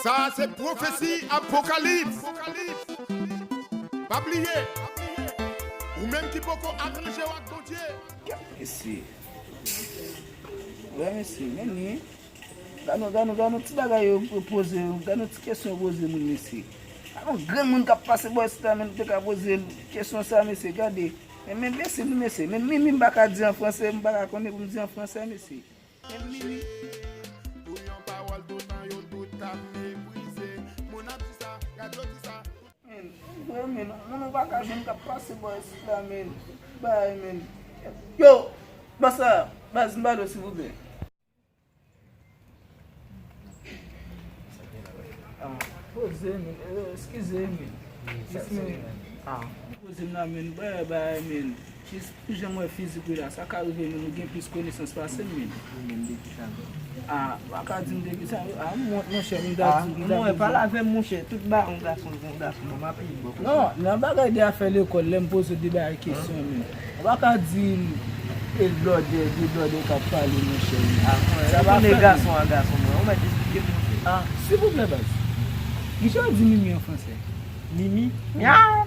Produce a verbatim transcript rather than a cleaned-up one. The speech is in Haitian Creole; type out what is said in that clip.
Sa se pwofesi apokalips. Pa bliye, ou menm ki poko aranje w ak Bondye. Mesye. Wè mesye, men li. Gade nou, gade nou, gade nou ti bagay yo poze, gade nou ti kesyon yo poze moun mesye. Gade nou granmoun k ap pase bò isit la, men nou te ka poze kesyon sa mesye, gade. Men men mesye nou mesye, men mimi m pa ka di an franse, m pa ka konnen pou m di an franse mesye. Men mimi. Pou yon pawòl toutan yo tout ap meprize. Moun ap di sa, radyo di sa. Men, vre men, moun ou pa ka jwenn k ap pase bò isit la men. Bay men. Yo, bòs la, baz m ba dlo silvouplè. Ah, poze men, eh, eskize men. Jis men. Ah, poze m la men, bay bay men. Jis pou jan m wè fizik ou la, sa ka rive men ou gen plis konesans pase m men. Ou menm de ki sa menm? Ah, pa ka di m de ki sa, ah, mon- monchè, m ta di, m ta di. Mwen, pale avè m monchè, tout ba yon gason, yon gason, bon, m ap li bon. Non, nan bagay de afè lekòl, lè m poze de bagay kesyon men. Ou pa ka di m e blòdè, de blòdè k ap pale monchè. Ah, mwen, sa pa fè gason a gason mwen, ou mèt esplike m monchè. Ah, silvouplè baz. Kijan yo di mimi an franse? Mimi? Myaw.